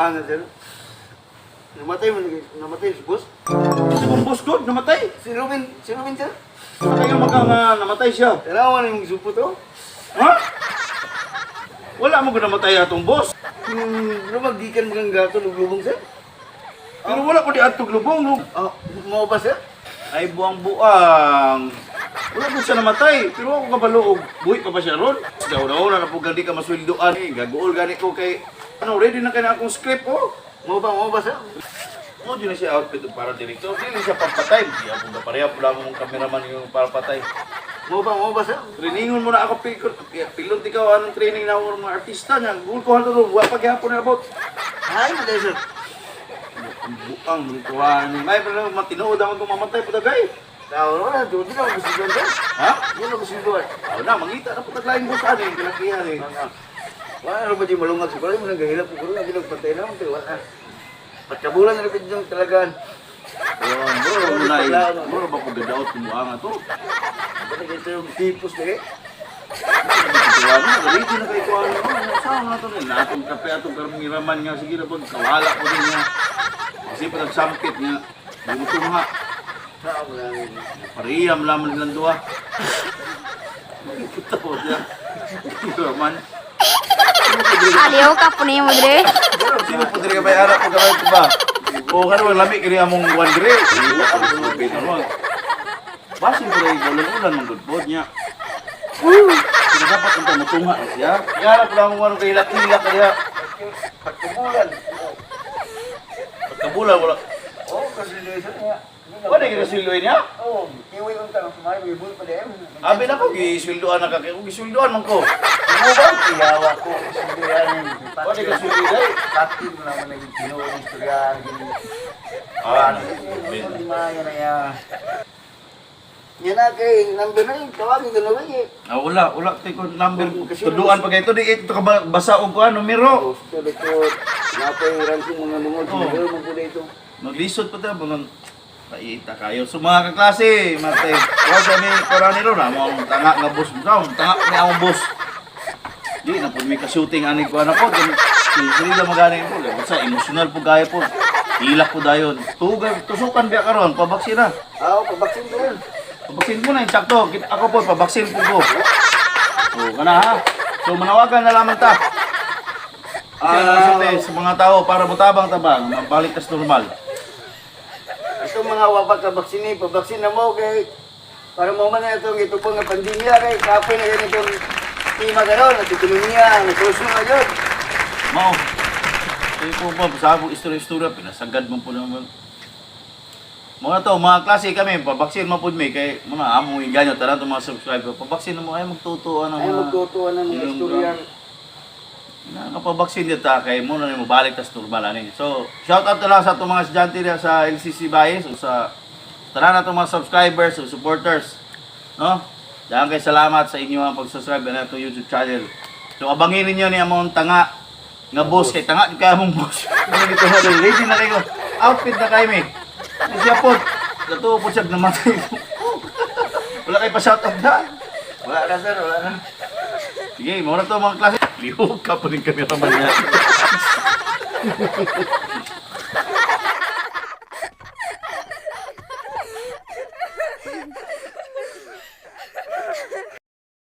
Buang sir. Namatay man, namatay si boss. Si mong boss ko, namatay. Si Ruben, sir. Sa kayo maka nga namatay siya. Tanawa na yung supot oh. Ha? Wala mo ko namatay atong boss. Lumagikan mga gato luglubong, sir. Pero wala ko di atog lubong, no? Oh, mo ba, sir? Ay, buang-buang. Wala ko siya namatay, pero ako kabalo og buhi pa ba siya ron? Daw daw na po gandi ka masweldoan. Eh, gaguol gani ko kay ano, ready na kay na akong script oh. Mo ba, sir? Mo jud na siya outfit og para director. Dili siya pampatay. Di ako gapareha pula mong cameraman yung para patay. Mo ba, sir? Trainingon mo na ako pilon, pilon ikaw anong training na ako mga artista niya. Gul ko hanto wa pa gihapon na about. Ay, matay, sir. Buang mo kuha ni. May pero matinuod ako kung mamatay po dagay. Tao na, di na ako gusto sir. Ha? Di na ako gusto. Aw na mangita na po taglaing boss ani kalakihan eh. Wala na ba di malungag sa kulay mo nang gahilap ko kulo, lagi nagpatay na mo wala. Pagkabulan na rin yung talagaan. Oh, bro, mo na eh. Bro, ba ko gadaot kung buang ato? Bakit ito yung tipos dili? Kuha mo, ready na kay kuha mo. Saan na to ni? Natong kape atong kameraman nga sige na pag kawala ko din nga. Kasi pa nagsampit nga. Di mo tungha. Sao mo lang. Pariyam lamang nilang duha. Puta ko siya. Cameraman. Aliw ka po niyo mo dire. Sino po diri ka may anak ko gamay ko ba? O kano lami kini among one dire. Basin ko rin ulan-ulan mang good pod niya. Sino dapat unta mutungha na siya? Iharap lang mo ano kay hilak-hilak kaya. Pagkabulan. Pagkabulan wala. Oh, kasi sir niya. Wala kay kasildoy niya. Oh, iwi ang tanong sumay, may bul pa din. Abi na ko gisweldoan na ka kay gisweldoan man ko. Mo ba? Iyawa ko istoryahan. Wala kay kasildoy dai. Kapit mo naman naging tinuod ang istoryahan. Ah, Hindi maya na ya. Yan na kay number na yun, tawagin ka na ba eh. Ah, wala, wala tay ko number. Tuduan pa kay ito di ito ka basa og kuan numero. Gusto dito, napay ranking mga lungod, Oh. siguro mo po dito. Maglisod pa tayo mga paita kayo. So mga kaklase, matay. Wa sa mi karaniro na mo ang tanga nga boss mo. Tanga ni among boss. Di na pud mi ka-shooting ani ko ana po. Si Srila magani po. Sa emotional po gaya po. Hilak po dayon. Tugan tusukan biya karon pabaksin na. Ah, oh, pabaksin ko yun. Pabaksin mo na insakto. Ako po pabaksin po ko. So kana ha. So manawagan na lamang ta. Ah, sa mga tao para mutabang-tabang, mabalik tas normal. Itong mga wabak ka baksin eh, pabaksin na mo kay para mo man na itong ito pong pandemya kay kapoy na ganitong tema karon, at ekonomiya, nagkurso na yun. Mao. Kaya po ba, sa akong istorya-istorya, pinasagad mo po naman. Mga to, mga klase kami, pabaksin mo po mi, kay mga among iganyo, tanan itong mga subscriber, pabaksin mo, ay magtutuan ang Ay, mga magtutuan ng mga istorya. Nakapabaksin dito ta, kay mo na mo balik tas normal ani. So, shout out na lang sa atong mga estudyante diha sa LCC Baez o sa tanan natong mga subscribers o supporters. No? Daghang kay salamat sa inyo ang pag-subscribe na atong YouTube channel. So, abangin ninyo ni among tanga nga boss kay tanga jud kay among boss. Ano dito na ready na kayo. Outfit na kayo mi. Ni siya po. Katuo po siya namatay. Wala kay pa shout out na. Wala na sir, wala na. Sige, muna to mga klase. Lihok ka pa rin cameraman niya.